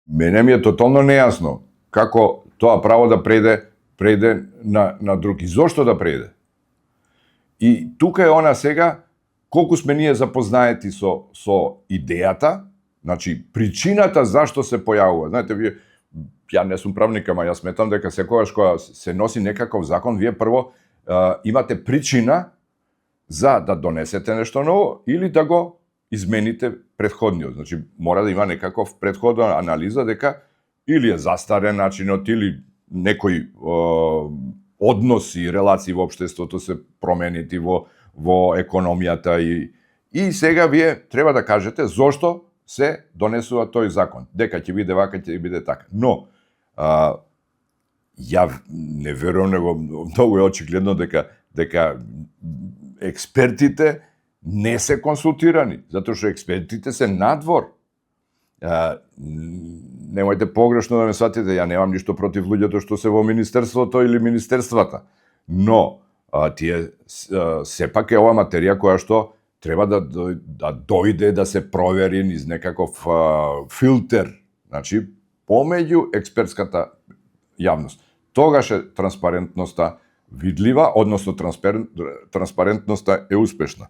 Мене ми е тотално нејасно како тоа право да преде на друг и зошто да преде. И тука е она сега колку сме ние запознаети со идејата, значи причината зашто се појавува. Знаете, вие, ја не сум правник, ама јас сметам дека секогаш кога се носи некаков закон, вие прво имате причина за да донесете нешто ново или да го измените претходниот. Значи, мора да има некаков претходна анализа дека или е застарен начинот, или некои односи и релации во општеството се променети во економијата и сега вие треба да кажете зошто се донесува тој закон. Дека ќе биде вака, ќе биде така. Но, ја не верувам, него многу е очигледно дека експертите не се консултирани, затоа што експертите се надвор. Немојте погрешно да ме сватите, ја немам ништо против луѓето што се во министерството или министерствата, но тие сепак е ова материја која што треба да дојде да се провери низ некаков филтер, значи помеѓу експертската јавност. Тогаш е транспарентноста видлива, односно транспарентноста е успешна.